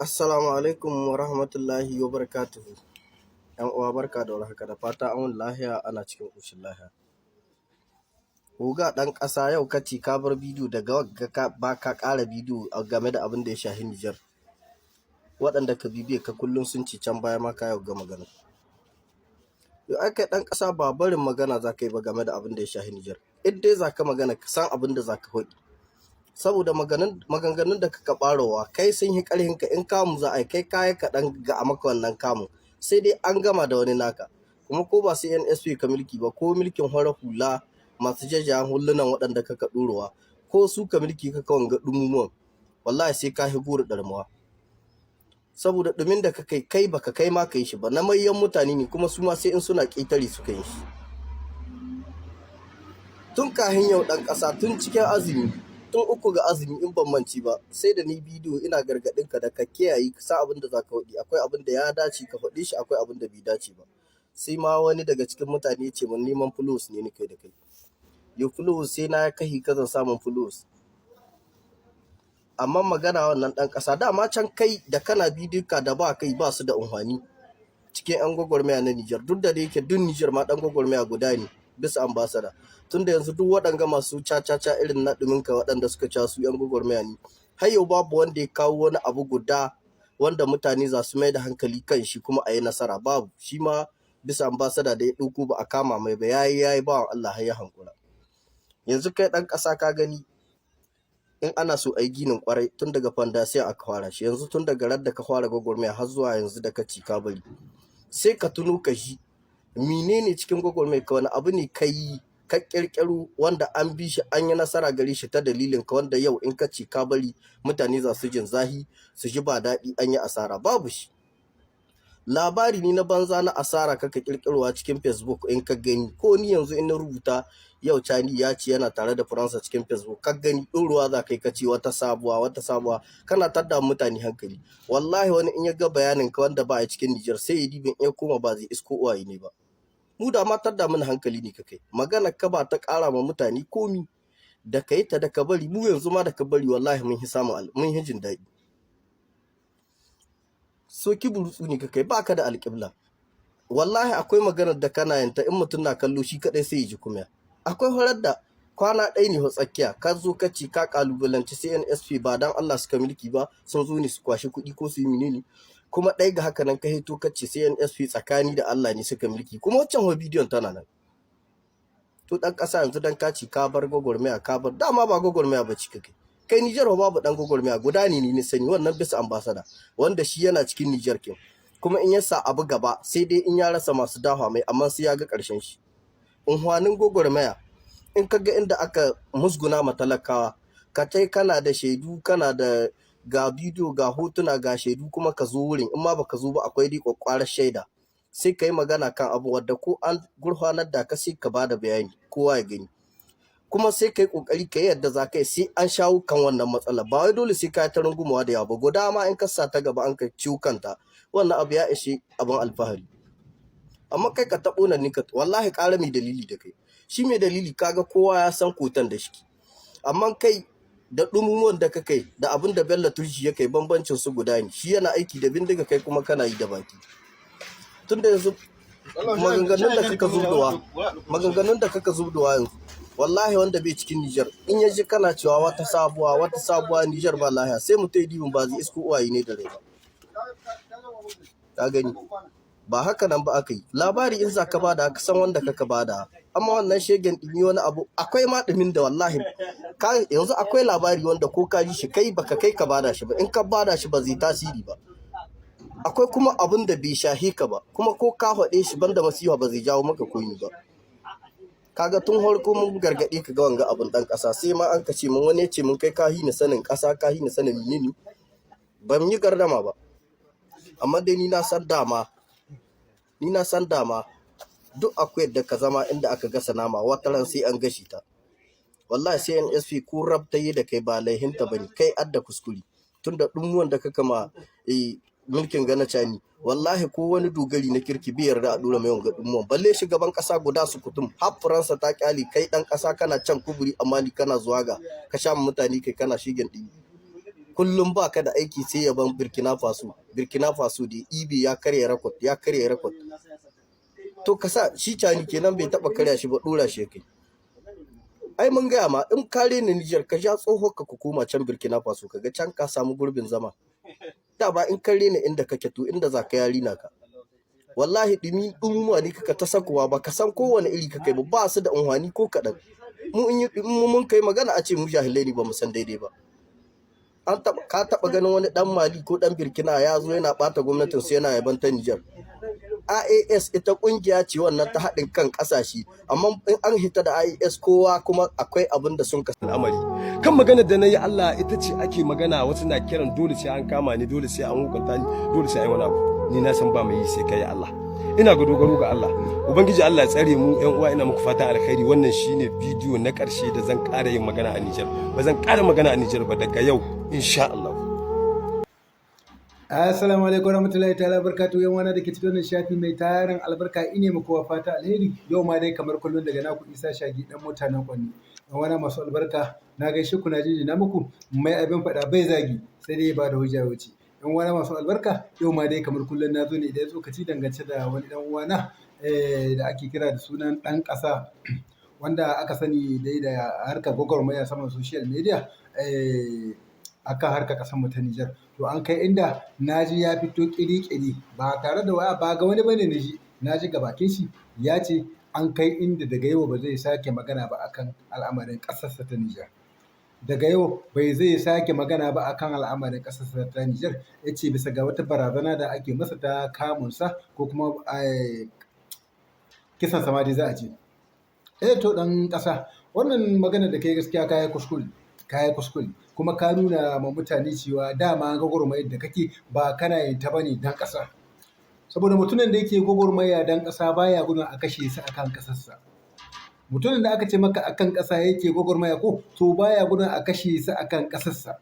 Assalamu alaikum wa rahmatullahi wa barakatuhu. ‘Yan uwa, barka da warhaka, da fata an wuni lahiya, ana cikin ƙoshin lahiya. Oga ɗan ƙasa, yau ka ce ka bar bidiyo, daga wagga ba ka ƙara bidiyo game da abin da ya shahi Nijar. Waɗanda ka bibiye ka kullum sun ce can baya ma ka yi wagga magana. Yo ai kai ɗan ƙasa ba barin magana za ka yi ba game da abin da ya shahi Nijar. In dai za ka magana, ka san abin da za ka faɗi. Saboda maganganun da kaka ɓarowa kai sun yi ƙarhin ka. In kamu za a yi, kai kayi kaɗan ga a maka wannan kamun, sai dai an gama da wani naka. Kuma ko ba CNSP ka mulki ba, ko mulkin farar hula masu jajayen hulunan waɗanda kaka ɗorowa, ko su ka mulki kaka wanga ɗumumuwan, wallahi sai ka hi goro ɗarmuwa. Saboda ɗumin da ka kai, kai baka kai ma ka yi shi ba, na manyan mutane ne, kuma su ma sai in suna ƙetare suka yi shi. Tun kahin yau, ɗan ƙasa, tun cikin azumi, tun 3 ga azumi in ban manci ba, sai da ni bidiyo ina gargaɗin ka da ka kiyaye, ka san abin da za ka faɗi. Akwai abin da ya dace ka faɗi shi, akwai abin da bai dace ba. Sai ma wani daga cikin mutane ya ce mun neman followers ne ni kai da kai. Yo, followers, sai na kahi ka zan samun followers. Amma magana wannan, ɗan ƙasa, dama can kai da kana bidiyo ka da ba kai ba su da amfani cikin 'yan gwagwarmaya na Nijar. Duk da yake duk Nijar ma ɗan gwagwarmaya guda ne, bisa ambassador. Tunda yanzu duk waɗanga masu ca-ca irin na ɗuminka, waɗanda suka ca su 'yan gwagwarmaya ne, har yau babu wanda ya kawo wani abu guda wanda mutane za su mai da hankali kan shi kuma a yi nasara. Babu shi. Ma bisa ambassador da ya ɗauko, ba a kama mai ba, yayi yayi bawan Allah har ya hankura. Yanzu kai ɗan ƙasa, ka gani, in ana so a yi ginin ƙwarai, tun daga foundation aka fara shi. Yanzu tun daga radda ka fara gwagwarmaya har zuwa yanzu da ka ci ka bari, sai ka tuno ka ji menene cikin gwagwarmaya ka, wani abu ne ka yi, ka ƙirƙiro wanda an bi shi, an yi nasara gare shi ta dalilin ka, wanda yau in ka ce ka bari, mutane za su jin zahi, su ji ba daɗi, an yi asara. Babu shi. Labari ne na banza, na asara kaka ƙirƙirowa cikin Facebook. In ka gani, ko ni yanzu in na rubuta yau Cani ya ce yana tare da Faransa cikin Facebook, ka gani, ɗoruwa za kai ka ce wata sabuwa, wata sabuwa, kana tadda mutane hankali. Wallahi wani in ya ga bayanin ka wanda ba a cikin Nijar, sai ya dibin in ya koma ba zai isko uwaye ne ba. Mu da ma tadda mana hankali ne ka kai. Magana ka ba ta ƙara ma mutane komi. Da ka yi ta da ka bari, mu yanzu ma da ka bari, wallahi mun hi samun, mun hi jin daɗi. Soki burutsu ne ka kai, ba ka da alƙibla. Wallahi akwai maganar da kana yanta, in mutum na kallo shi kaɗai sai ya ji kumya. Akwai horar da kwana ɗaya ne tsakiya ka zo ka ce ka ƙalubalanci CNSP, ba dan Allah suka mulki ba, sun zo ne su kwashi kuɗi ko su yi menene. Kuma ɗaya ga haka nan ka hito ka ce CNSP tsakani da Allah ne suka mulki, kuma waccan wa bidiyon tana nan. To ɗan ƙasa, yanzu dan ka ce ka bar gwagwarmaya, ka bar, dama ba gwagwarmaya ba ci kai. Kai, Nijar babu ɗan gwagwarmaya guda ne ni sani, wannan bisa ambassador, wanda shi yana cikin Nijar kin. Kuma in ya sa abu gaba, sai dai in ya rasa masu dawa mai, amma sai ya ga ƙarshen shi. Unhwanin gwagwarmaya, in ka ga inda aka musguna ma talakawa, ka tai kana da shaidu, kana da ga bidiyo, ga hotuna, ga shaidu, kuma ka zo wurin. In ma baka zo ba, akwai dai kwakwarar shaida, sai ka yi magana kan abu wadda ko an gurfanar da ka, sai ka bada bayani kowa ya gani. Kuma sai ka yi kokari ka yi yadda za ka yi sai an shawo kan wannan matsala. Ba wai dole sai ka yi ta rungumawa da yawa ba. Guda ma in ka sa ta gaba an ka ciwo kanta, wannan abu ya ishe abin alfahari. Amma kai ka taɓo nan ni ka, wallahi ƙara mai dalili da kai. Shi mai dalili, kaga kowa ya san kotan da shi. Amma kai da ɗumumuwan da ka kai da abin da Bello Turji ya kai, bambancin su guda ne: shi yana aiki da bindiga, kai kuma kana yi da baki. Tunda yanzu maganganun da kaka zubdowa yanzu, wallahi wanda bai cikin Nijar, in ya ji kana cewa wata sabuwa, wata sabuwa, Nijar ba lahiya, sai mutum ya dibin ba zai isko uwaye ne da rai ba. Ka gani, ba haka nan ba aka yi. Labari in za ka bada, ka san wanda kaka bada. Amma wannan shegen ɗumi, wani abu, akwai ma ɗumin da wallahi ka yanzu akwai labari wanda ko ka ji shi, kai baka kai ka bada shi ba. In ka bada shi, ba zai tasiri ba. Akwai kuma abun da bai shahi ka ba, kuma ko ka faɗe shi, banda masifa ba zai jawo maka komi ba. Kaga tun farko mun gargaɗe ka ga wanga abun, ɗan ƙasa, sai ma an ka ce mun, wani ya ce mun kai ka hi ni sanin ƙasa, ka hi ni sanin menene. Ban yi gardama ba, amma dai ni na san dama duk akwai yadda ka zama inda aka gasa nama, wata ran sai an gashi ta. Wallahi sai NSP ko rab ta yi da kai, ba laihinta bane, kai adda kuskure. Tunda ɗumuwan da ka kama mulkin gana Cani, wallahi ko wani dogari na kirki bai yarda a dora mai wanga ɗumuwan, balle shugaban ƙasa guda su kutum. Har Faransa ta kyale kai, ɗan ƙasa, kana can kuburi, amma ni kana zuwa ga ka sha mutane kai, kana shigen ɗimi. Kullum ba ka da aiki sai yaban Burkina Faso. Burkina Faso da Ibe ya karya record, ya karya record. To ka sa shi Cani kenan bai taɓa karya shi ba, ɗora shi kai. Ai mun gaya ma, in ka rena Nijar, ka sha tsohon ka koma can Burkina Faso, ka ga can ka samu gurbin zama. Dama in ka rena inda kake, to inda za ka yari naka. Wallahi ɗumi ɗumumuwa ne kaka ta sakowa, ba ka san kowane iri ka kai ba, ba su da unhwani ko kaɗan. Mu in yi mun kai magana, a ce mu jahilai ne, ba mu san daidai ba. An taɓa, ka taɓa ganin wani ɗan Mali ko ɗan Burkina ya zo yana ɓata gwamnatin su yana yaban ta Nijar? IAS ita kungiya ce wannan ta haɗin kan ƙasashe, amma in an hita da IAS, kowa kuma akwai abin da sun al'amari kan maganar da na yi, Allah ita ce ake magana. Wasu na kiran dole sai an kama ni, dole sai an hukunta ni, dole sai an yi wani abu. Ni na san ba mai yi sai kai Allah. Ina ga dogaro ga Allah. Ubangiji Allah ya tsare mu. Yan uwa, ina muku fatan alkhairi. Wannan shine bidiyo na ƙarshe da zan ƙara yin magana a Nijar. Ba zan ƙara magana a Nijar ba daga yau, insha Allah. Assalamu alaikum warahmatullahi ta'ala barkatu. Yan wana da ke cikin wannan shafi mai tarin albarka, ine muku wa fata alheri. Yau ma dai kamar kullum daga naku Isa Shagi dan mutanen Kwanni. Yan wana masu albarka, na gaishe ku, na jinjina muku. Mai abin faɗa bai zagi, sai dai ba da hujja wuce. Yan wana masu albarka, yau ma dai kamar kullum na zo ne idan tsokaci dangance da wani dan uwana da ake kira da sunan ɗan ƙasa, wanda aka sani dai da harkar gwagwarmaya saman social media akan harkar ƙasar mu ta Nijar. To an kai inda na ji ya fito ƙiri-ƙiri, ba tare da waya ba ga wani bane, na ji, na ji ga bakin shi ya ce an kai inda daga yau ba zai sake magana ba akan al'amarin ƙasarsa ta Nijar. Daga yau bai zai sake magana ba akan al'amarin ƙasarsa ta Nijar. Ya ce bisa ga wata barazana da ake masa ta kamunsa ko kuma kisan sama dai za a ce. Eh to ɗan ƙasa, wannan magana da kai gaskiya ka yi kuskure. Ka yi kuskure kuma ka nuna ma mutane cewa dama gwagwarmayar da kake ba kana yin ta bane don ƙasa. Saboda mutumin da yake gwagwarmaya don ƙasa baya gudun a kashe sa akan ƙasarsa. Mutumin da aka ce maka akan ƙasa yake gwagwarmaya ko, to baya gudun a kashe sa akan ƙasarsa.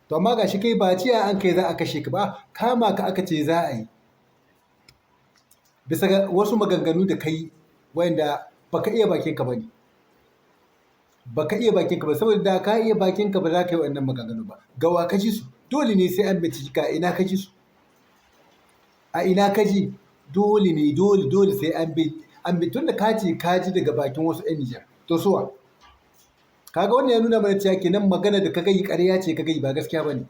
To amma gashi kai ba ciya an kai za a kashe ka ba, kama ka aka ce za a yi. Bisa ga wasu maganganu da kai wanda baka iya bakin ka bane. Baka iya bakin ka ba, saboda da ka iya bakin ka ba za ka yi wannan maganganu ba. Ga wa ka ji su? Dole ne sai an binciki ka ina ka ji su. A ina ka ji? Dole ne, dole dole sai an bi, tunda ka ce ka ji daga bakin wasu 'yan Nijar. To suwa? Kaga wannan ya nuna mana cewa kenan magana da ka gayi ƙarya ce ka gayi, ba gaskiya bane.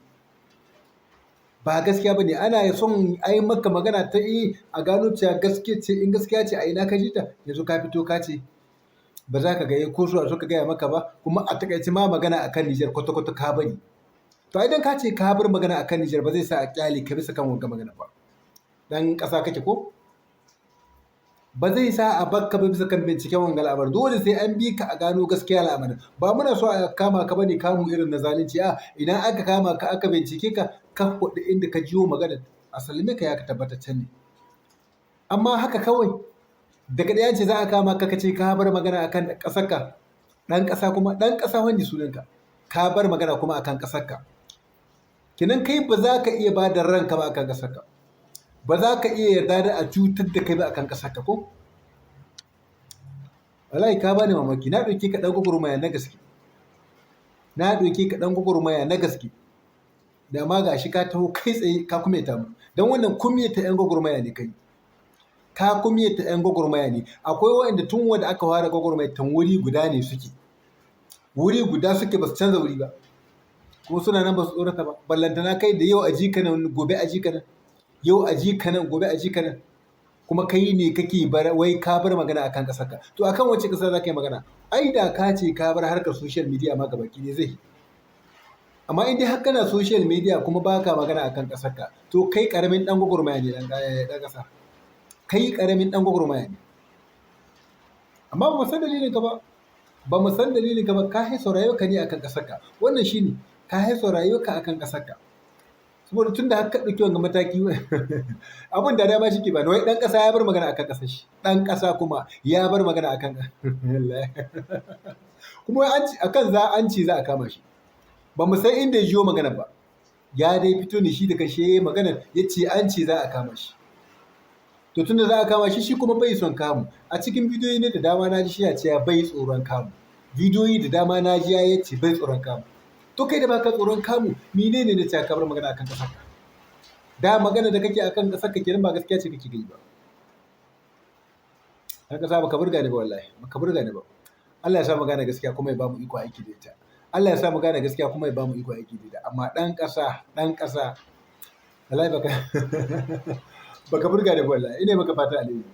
Ba gaskiya bane. Ana son a yi maka magana ta yi a gano cewa gaskiya ce. In gaskiya ce, a ina ka ji ta? Yanzu ka fito ka ce ba za ka gaya ko suwa suka gaya maka ba, kuma a takaice ma magana akan Nijar kwata-kwata ka bari. To idan ka ce ka bar magana akan Nijar, ba zai sa a kyale ka bisa kan wanga magana ba. Dan ƙasa kake ko? Ba zai sa a bakka ba bisa kan binciken wanga al'amarin. Dole sai an bi ka a gano gaskiya al'amarin. Ba muna so a kama ka bane kamu irin na zalunci. A idan aka kama ka, aka bincike ka, ka faɗi inda ka jiyo magana, a sallame ka, ya ka tabbataccen ne. Amma haka kawai daga ɗaya ce za a kama ka, ka ce ka bar magana akan ƙasarka, ɗan ƙasa, kuma ɗan ƙasa wani sunanka, ka bar magana kuma akan ƙasarka. Kenan kai ba za ka iya ba da ranka ba akan ƙasarka. Ba za ka iya yarda da a cutar da kai ba akan ƙasarka ko? Wallahi ka bani mamaki. Na ɗauke ka ɗan gwagwarmaya na gaske. Na ɗauke ka ɗan gwagwarmaya na gaske. Da ma gashi ka taho kai tsaye ka kumyata mu. Don wannan kumyata 'yan gwagwarmaya ne kai. Ka kumyata 'yan gwagwarmaya ne. Akwai waɗanda tun wanda aka fara gwagwarmaya tun wuri guda ne suke. Wuri guda suke, ba su canza wuri ba. Kuma suna nan ba su tsorata ba. Ballantana kai da yau a ji ka nan, gobe a ji ka nan. Yau a ji ka nan, gobe a ji ka nan. Kuma kai ne kake bar wai ka bar magana akan ƙasarka. To akan wace ƙasa za ka yi magana? Ai da ka ce ka bar harkar social media ma gabaki ne zai. Amma in dai har kana social media kuma baka magana akan ƙasarka, to kai ƙaramin ɗan gwagwarmaya ne, ɗan ƙasa. Kai ƙaramin ɗan gwagwarmaya ne. Amma ba mu san dalilin ka ba. Ba mu san dalilin ka ba. Ka haiso rayuwarka ne akan ƙasarka. Wannan shine, ka haiso rayuwarka akan ƙasarka. Saboda tun da har ka ɗauki wanga mataki, abun da dama shi ke bani, wai ɗan ƙasa ya bar magana akan ƙasar shi. Ɗan ƙasa kuma ya bar magana akan, kuma an ce akan za an ce za a kama shi. Ba mu san inda ya jiyo magana ba. Ya dai fito ne shi da kanshi ya yi maganar, ya ce an ce za a kama shi. To tunda za a kama shi, shi kuma bai son kamu. A cikin bidiyoyi ne da dama na ji shi ya ce bai tsoron kamu. Bidiyoyi da dama na ji ya ce bai tsoron kamu. To kai da baka tsoron kamu, menene ne cewa ka bar magana akan ƙasar ka? Da magana da kake akan ƙasar ka kenan ba gaskiya ce kake gai ba. Ɗan ƙasa, baka burga ni ba wallahi, baka burga ni ba. Allah ya sa mu gane gaskiya kuma ya bamu iko aiki da ita. Allah ya sa mu gane gaskiya kuma ya bamu iko aiki da ita. Amma ɗan ƙasa, ɗan ƙasa, wallahi baka burga ni ba wallahi. Ina maka fata alheri.